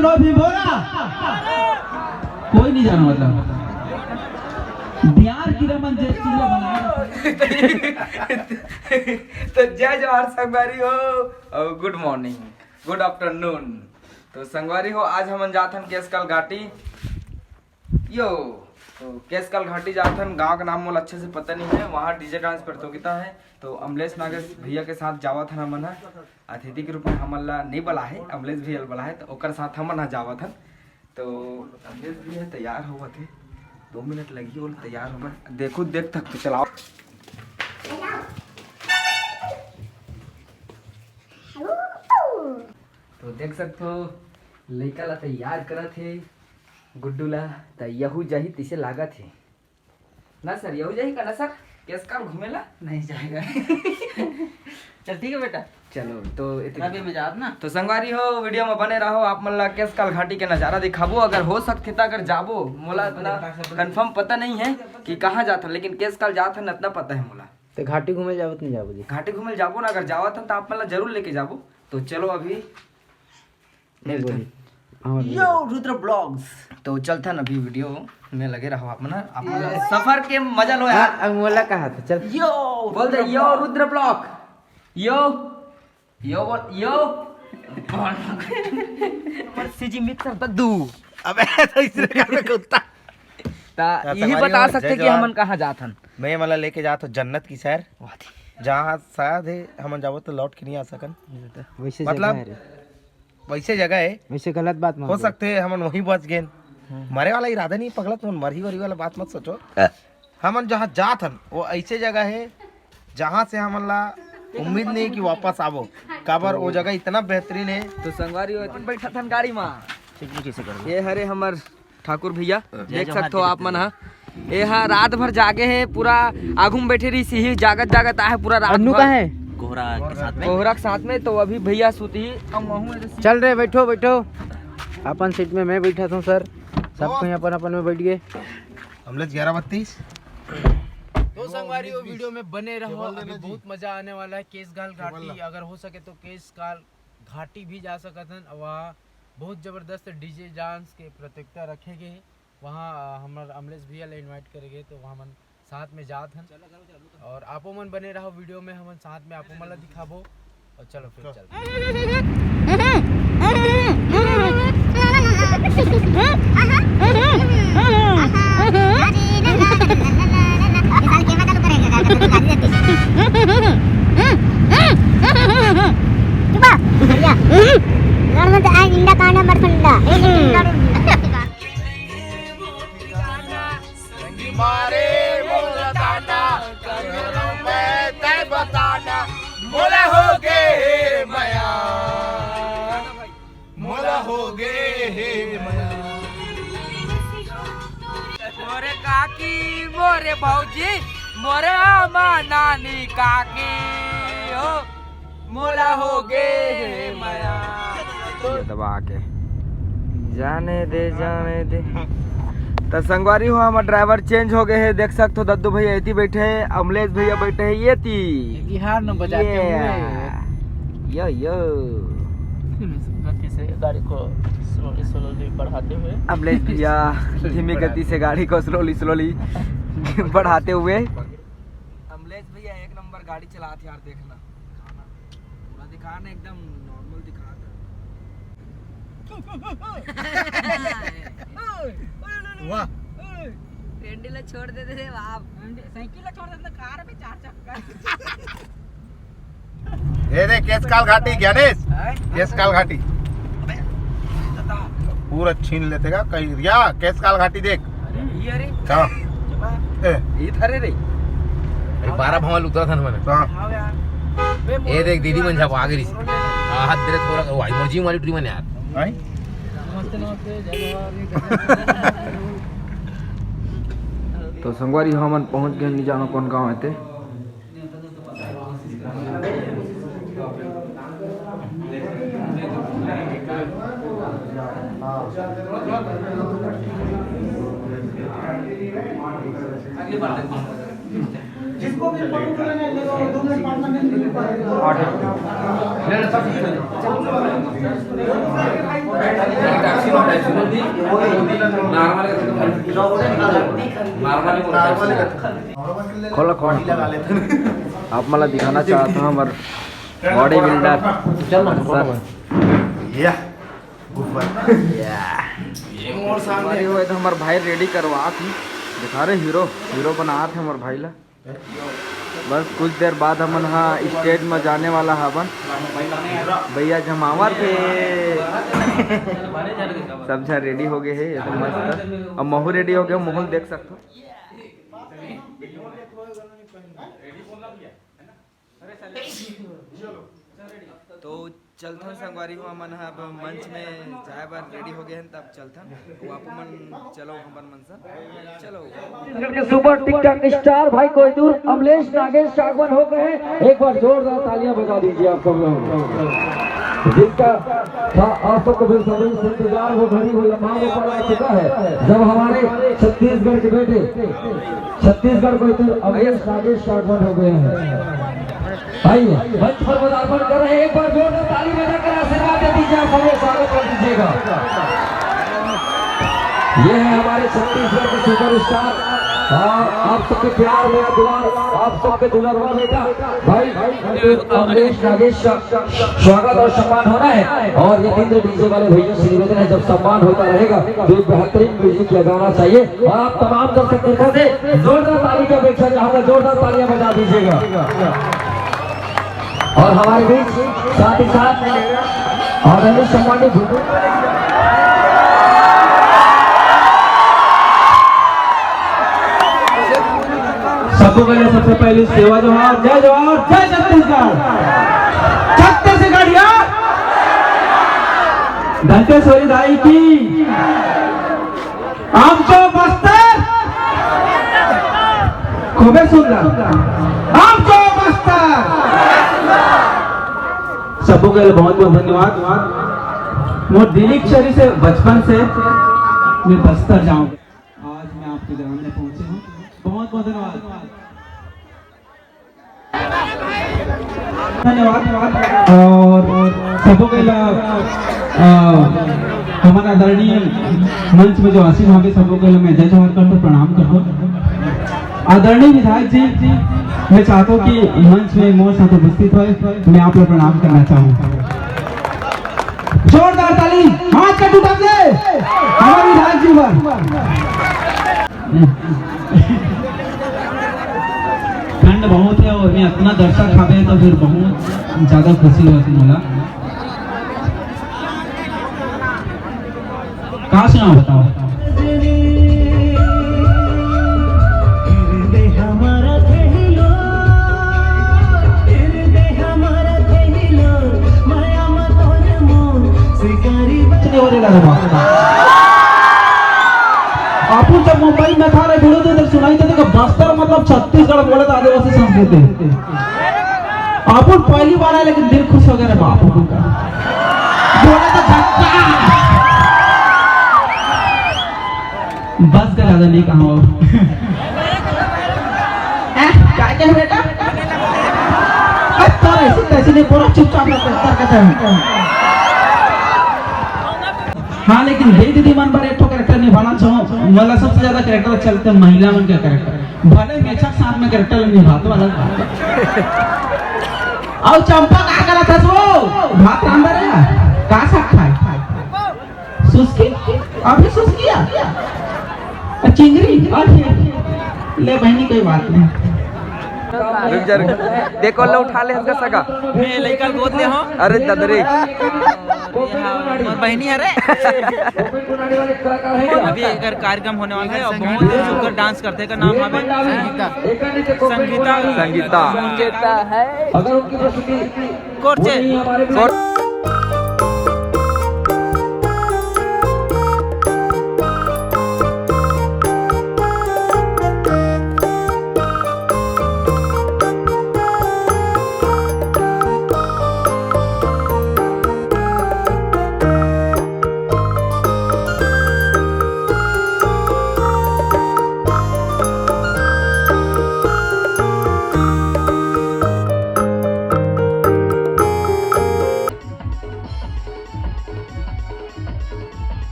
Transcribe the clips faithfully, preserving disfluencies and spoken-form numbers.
लो भी बोला, कोई नहीं जाना, मतलब, दियार की रमन जे चूल्हा बनाया। तो जय जोहार संगवारी हो, और गुड मॉर्निंग, गुड आफ्टरनून। तो संगवारी हो, आज हमन जात हन केसकाल घाटी। यो, तो केसकाल घाटी जात हन, गांव का नाम मोला अच्छे से पता नहीं है। वहाँ डीजे डांस प्रतियोगिता है, तो अमलेश नागेश भैया के साथ जावत हन हमन ह। अतिथि के रूप में हमन ला नहीं बला है, अमलेश भैया ला बला है, तो ओकर साथ हमन ह जावत हन। तो अमलेश भैया तैयार होवत हे, दो मिनट लगी ओला तैयार होवत। देखो, देख तक तो चलाओ। तो देख सकथो, लइका ला तैयार करत हे, गुड्डू ला। त यहू जाही तइसे लागत हे ना सर, यहू जाही का ना सर, केसकाल घूमे ला? नहीं जाएगा। चल ठीक है बेटा। चलो, तो इतने अभी मैं जात ना। तो संगवारी हो, वीडियो में बने रहो, आप मन ला केसकाल घाटी के नजारा दिखाबो। अगर हो सकथे त अगर जाबो, मोला इतना कंफर्म पता नहीं है कि कहाँ जात हन, लेकिन केसकाल जात हन, इतना पता है मोला। तो घाटी घूमे जाबो त नहीं जाबो जी? घाटी घूमे जाबो ना, अगर जावत हन त आप मन ला जरूर लेके जाबो। तो चलो अभी नहीं मिलथन। बोली। हाँ, बोली। यो रुद्र ब्लॉग्स। तो चलथन अभी वीडियो में लगे रहो आप मन, आप मन सफर के मजा लो यार। हाँ, अब मोला कहा था, चल। यो बोल दे, यो रुद्र ब्लॉग। यो, यो बोल, यो। सीजी मिक्सर दद्दू। अबे तो इसने कर कुत्ता। ता हाँ, यही संगवारी बता हो, सकथे जय कि जवान। हमन कहाँ जात हन। मैं मला लेके जात हूँ जन्नत की सैर, वाह जी। जहाँ शायद है हमन जाबो तो लौट के नहीं आ सकन। वैसे मतलब जगह है रे। वैसे जगह है, वैसे गलत बात मत हो बोल। सकथे हमन वहीं बच गेन। हम्म। मरे वाला इरादा नहीं पगला, तुम मरही वरही वाला बात मत सोचो। हाँ। हमन जहाँ जात हन वो ऐसे जगह है जहाँ से हमन ला उम्मीद नहीं कि वापस आबो, काबर वो जगह इतना बेहतरीन है। तो संगवारी हो, अपन बैठा थन गाड़ी मा। चेकिंग कैसे करबो? ये हरे हमर ठाकुर भैया, जय देख जोहार, सकथो जय आप मन जोहार। हा, ये हा रात भर जागे हे, पूरा आगू में बैठे रहिस, यही जागत जागत आहे पूरा रात अन्नू भर। कहाँ है? कोहरा के साथ में। कोहरा के साथ में, तो अभी भैया सुतही, हम वहूँ ऐसे चल रे, बैठो, बैठो। अपन सीट में मैं बैठा था सर, सब कोई अपन अपन में बैठ गए। अमलेश ग्यारह बत्तीस। तो संगवारी हो, वीडियो में बने रहो, अभी बहुत मजा आने वाला है। केसकाल घाटी, अगर हो सके तो केसकाल घाटी भी जा सकत हन। वहाँ बहुत जबरदस्त डीजे डांस के प्रतियोगिता रखे गए हे। वहाँ, अ, हमर अमलेश भैया ला इनवाइट करे गए, तो वहाँ मन साथ में जात हन। और आपो मन बने रहो वीडियो में, हमन साथ में आपो मन ला दिखाबो। और चलो फिर चलते हैं। चुप आ। बढ़िया। लड़ मत, आ इंडा कांडा मत फंडा। एक दिन लड़ूंगी। मारे मोला ताना, करो मैं तय बताना, मोला हो गे हे मया, मोला हो गे हे मया। मोरे काकी, मोरे भौजी, मोरे अम्मा नानी काकी हो। मोला हो गे हे मया। ये दबा के जाने दे, जाने दे। त संगवारी हो, हमर ड्राइवर चेंज हो गए हे। देख सकथो, दद्दू भैया एती बैठे हे, अमलेश भैया बैठे हे एती। बिहार न बजाते ये। हुए। यो, यो। धीमी गति से गाड़ी को slowly, slowly बढ़ाते हुए। अमलेश भैया धीमी गति से गाड़ी को slowly, slowly बढ़ाते हुए। अमलेश भैया एक नंबर गाड़ी चलात हे यार, देखना। दिखा ना, पूरा दिखा ना, एकदम नॉर्मल दिखा था। वाह। पेंडी ला छोड़ देते रे बाप। साइकिल ला छोड़ देते, कार पे चार चक्का। ये देख, केसकाल घाटी, ज्ञानेश। हैं? केसकाल घाटी। पूरा छीन लेते का कहीं रिया, केसकाल घाटी देख। अरे, ये रे। कहाँ? जमा। ए। ये थारे रे। अरे, बारह भवन उतरा था ना मैंने। कहाँ? हाँ यार। बे, ये देख, दीदी मन झपा के रही। आ, हाथ दे थोड़ा, वो आई मर्जी वाली ट्री मैंने यार। आई? नमस्ते, नमस्ते, जय जोहार। तो संगवारी, हमन पहुंच गए, नहीं जानो कौन गांव है ते। खोला, खोला, खोला। आप मन ला दिखाना चाहत हंव हमर बॉडी बिल्डर सर। या। गुड बाय। या। ये मोर सामने। अरे, वो तो हमर भाई रेडी करवात हे, दिखा रहे हीरो, हीरो बनात हे हमर भाई ला। बस कुछ देर बाद हमन हा स्टेज में जाने वाला हवन। भैया जमावत हे। सब झन रेडी हो गए हे, ये तो मस्त। अब महू रेडी हो गए, महू देख सकथो। तो चलथन संगवारी हो, हमन ह अब मंच में जाए बर रेडी हो गए हन, तब चलथन। वो आप मन चलो, हमन मन से चलो। छत्तीसगढ़ के सुपर टिकटॉक स्टार भाई कोहिनूर अमलेश नागेश का आगमन हो गए हैं। एक बार जोरदार तालियां बजा दीजिए आप सब लोग, जिनका था आप सबको बेसब्री से इंतजार। वो घड़ी, वो लम्हा वो पल आ चुका है, जब हमारे छत्तीसगढ़ के बेटे छत्तीसगढ़ कोहिनूर अमलेश नागेश का आगमन हो गए हैं। आइए, मंच पर पदार्पण कर रहे हैं, एक बार जोरदार ताली बजाकर आशीर्वाद दे दीजिए, आप सबको स्वागत कर दीजिएगा। ये है हमारे छत्तीसगढ़ के सुपरस्टार और आप सबके प्यार, मेरा दुलार, आप सबके दुलारवा बेटा भाई अमलेश नागेश का स्वागत और सम्मान होना है। और यतीन्द्र डीजे वाले भैया से निवेदन है, जब सम्मान होता रहेगा तो एक बेहतरीन म्यूजिक लगाना चाहिए। और आप तमाम दर्शक मित्र से जोरदार ताली की अपेक्षा चाहूंगा, जोरदार तालियां बजा दीजिएगा। और हमारे बीच साथ ही साथ आदरणीय सम्मानित सबको पहले सबसे पहले सेवा जोहार, जय जोहार, जय छत्तीसगढ़। छत्तीसगढ़िया धंतेश्वरी दाई की। आमचो बस्तर खूबे सुंदर। आमचो बस्तर। सबको के लिए बहुत बहुत धन्यवाद। मोर दिलीक्षरी से बचपन से मैं बस्तर जाऊं। आज मैं आपके ग्राम में पहुंचे हूँ। बहुत बहुत धन्यवाद। धन्यवाद। और सबको पहला, अ, हमारा आदरणीय मंच में जो आसीन होंगे, सबको पहला मैं जय जोहार करता हूँ, प्रणाम करता हूँ। आदरणीय विधायक जी, मैं चाहता हूँ कि मंच में मोर साथ उपस्थित होए, मैं आप लोग प्रणाम करना चाहूँ। जोरदार ताली, हाथ का टूटा दे हमारे विधायक जी पर। ठंड बहुत है और मैं इतना दर्शक खाबे तो फिर बहुत ज्यादा खुशी होती मोला। का सुनाओ बताओ। शिकारी बने वाले लड़वा। आपू जब मुंबई में था रे भिड़ू, तो इधर सुनाई देता कि बस्तर मतलब छत्तीसगढ़ बोले तो आदिवासी संस्कृति। आपू पहली बार आए, लेकिन दिल खुश हो गया रे बाप का। बोले तो झटका। बस का ज्यादा नहीं कहा। हैं? क्या क्या बेटा? अरे, तो ऐसे तैसे नहीं, पूरा चुपचाप रहता है, हरकत है। हाँ, लेकिन दे दीदी मन बर एक ठो कैरेक्टर निभाना चाहूँ। मोला सबसे ज्यादा कैरेक्टर चलते महिला मन के कैरेक्टर। भले मेचक साथ में कैरेक्टर निभात वाला। और चंपा का करत हस वो? भात रांधा रहा? का साग खाए? सुस्की? अभी सुस्की आ? चिंगरी? अरे, ले बहनी, कोई बात नहीं। रुक जा, रुक जा। देखो, लो, उठा ले इसका सगा। मैं लइका गोद ले हूँ। अरे, ददरी। ये हाँ, मोर बहनी है रे। अभी एक कार्यक्रम होने वाला है और बहुत ही सुंदर डांस करते का नाम है संगीता। संगीता। संगीता। संगीता है। अगर उनकी प्रस्तुति করছে।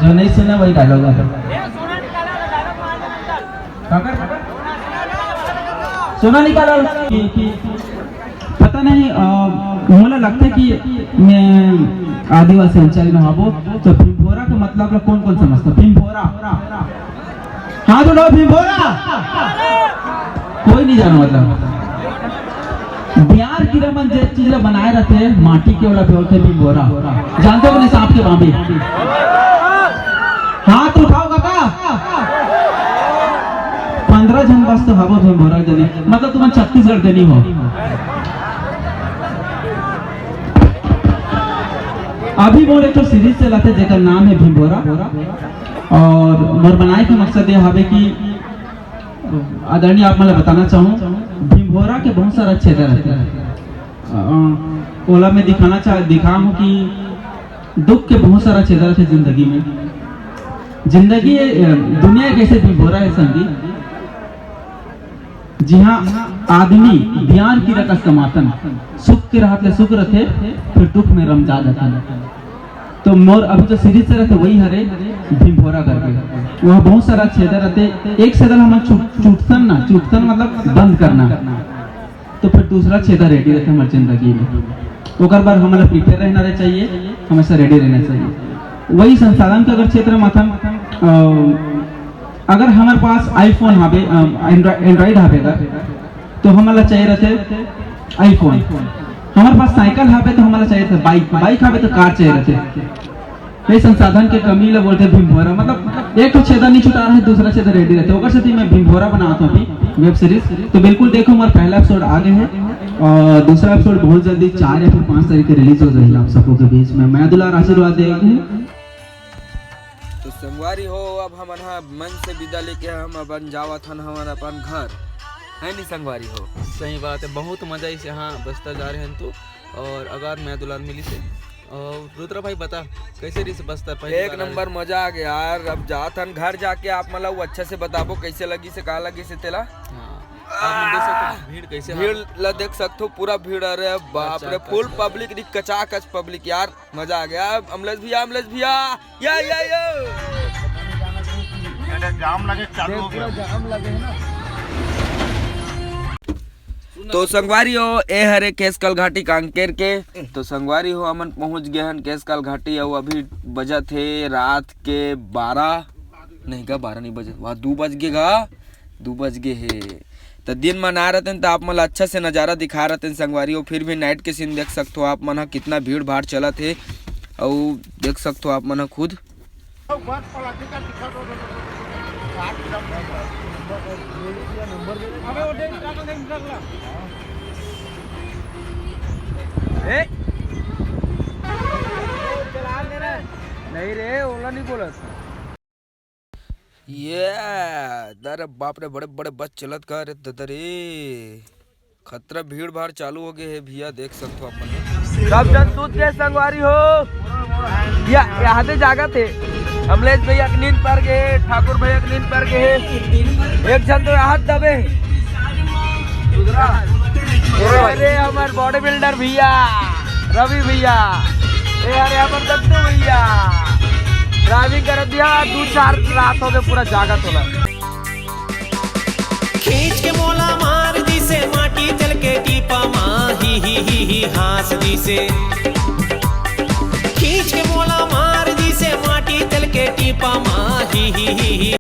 जो नहीं सुना वही डायलॉग है। काकर? सोना निकाला। पता नहीं, अ, मोला लगता है कि मैं आदिवासी अंचल में हबो, तो भिंभोरा के मतलब ला कौन कौन समझता? भिंभोरा, हाथ उठाओ, भिंभोरा। कोई नहीं जानो मतलब। बिहार की रमन जे चीज ला बनाए रहते, माटी के वाला बोलते भिंभोरा। जानते हो कि नहीं, सांप के बांबी? हाथ उठाओ काका। पंद्रह झन बस तो हबो भिंभोरा जनी, मतलब तुमन छत्तीसगढ़ जनी हो। अभी मोर एक ठो सीरीज चलत हे जेकर नाम है भिंभोरा, और मोर बनाए के मकसद ये हवे कि आदरणीय आप मन ला बताना चाहूँ, भिंभोरा के बहुत सारा छेदा रहते हैं। अ, ओला मैं दिखाना चाह दिखा हूँ कि दुख के बहुत सारा छेदा रहते जिंदगी में। जिंदगी ये, अ, दुनिया एक ऐसे भिंभोरा है संगी, जिहाँ आदमी बियान की रकस कमातन, सुख के रहत ले सुख रथे, फिर दुख में रमजा जातन। तो मोर अभी जो सीरीज से रहते वही हरे भिंभोरा करके, वहाँ बहुत सारा छेदा रहते। एक छेदा हमन चूट, चूटतन ना, चूटतन मतलब बंद करना, तो फिर दूसरा छेदा रेडी रहते हमारे जिंदगी में। ओकर बर हमन ला प्रिपेयर रहना रहे चाहिए, हमेशा रेडी रहना चाहिए। वही संसाधन के अगर क्षेत्र में अथन, अ, अगर हमारे पास आईफोन हवे, अ, एंड्रॉय-, एंड्रॉइड हवे अगर, तो हमन ला चाहिए रहते आईफोन। हमारे पास साइकिल हवे तो हमन ला चाहिए रहते बाइक, बाइक हवे तो कार चाहिए रहते। ये संसाधन के कमी ला बोलते भिंभोरा, मतलब एक ठो छेदा नहीं छुटा रहे, दूसरा छेदा रेडी रहते। ओकर सेती मैं भिंभोरा बनावत हूँ अभी वेब सीरीज। तो बिल्कुल देखो, हमारा पहला एपिसोड आ गए है और दूसरा एपिसोड बहुत जल्दी चार या फिर पाँच तारीख के रिलीज हो जाएगा आप सबों के बीच में। मैं दुलार आशीर्वाद देगा। तो संगवारी हो, अब हमन ह मन से विदा लेके हम अपन जावत हन हमन अपन घर, है नी संगवारी हो? सही बात है, बहुत मजा आइस यहाँ बस्तर जा रहे हन तो। और अगर मैं दुलार मिली से और रुद्रा भाई बता, कैसे रही से बस्तर पहली एक बार आए? नंबर मजा आ गया यार। अब जात हन घर, जाके आप मन ला वो अच्छा से बताबो कैसे लगी से, का लगी से तेला। हाँ, आप मन देख सकते हो भीड़ कैसे भीड़ है। ला देख सकते हो, पूरा भीड़। अरे बाप रे, कचाकच फुल है। पब्लिक नी, कचाकच पब्लिक यार। मजा आ गया। अमलेश भैया, अमलेश भैया, या, या, या। अरे जाम लगे, चालू हो गया। जाम लगे है ना। तो संगवारी हो, ए हरे केसकल घाटी कांकेर के। तो संगवारी हो, हमन पहुंच गए हन केसकल घाटी। अउ अभी बजत हे रात के बारह, नहीं गा, बारह नहीं बजे, वहाँ दू बज गे गा, दू बज गे हे। त दिन म ना रहतेन त आप मन ल अच्छा से नजारा दिखा रहतेन संगवारी हो, फिर भी नाइट के सीन देख सकथो आप मन ह, कितना भीड़ भाड़ चलत हे, अउ देख सकथो आप मन ह खुद। ए? नहीं रे, ओला नहीं बोलत। ये, अरे बाप रे, बड़े बड़े बस चलत का रे ददा रे। खतरा भीड़ भाड़ चालू हो गए हे भैया, देख सकथो आप मन। सब जन सूत के संगवारी हो। या, यहाँ दे जागत हे। अमलेश भैया के नींद पर गए, ठाकुर भैया के नींद पर गए। एक जन तो यहाँ दबे हे। अरे हमार बॉडी बिल्डर भैया, रवि भैया, ए अरे हमार दत्तू भैया, ड्राइविंग कर दिया, दू चार रात हो गए पूरा जागत होला। खींच के मोला मार दिसे माटी चल के टीपा मा, ही ही ही ही हाँस दिसे। खींच के मोला मार दिसे माटी चल के टीपा मा, ही ही ही ही।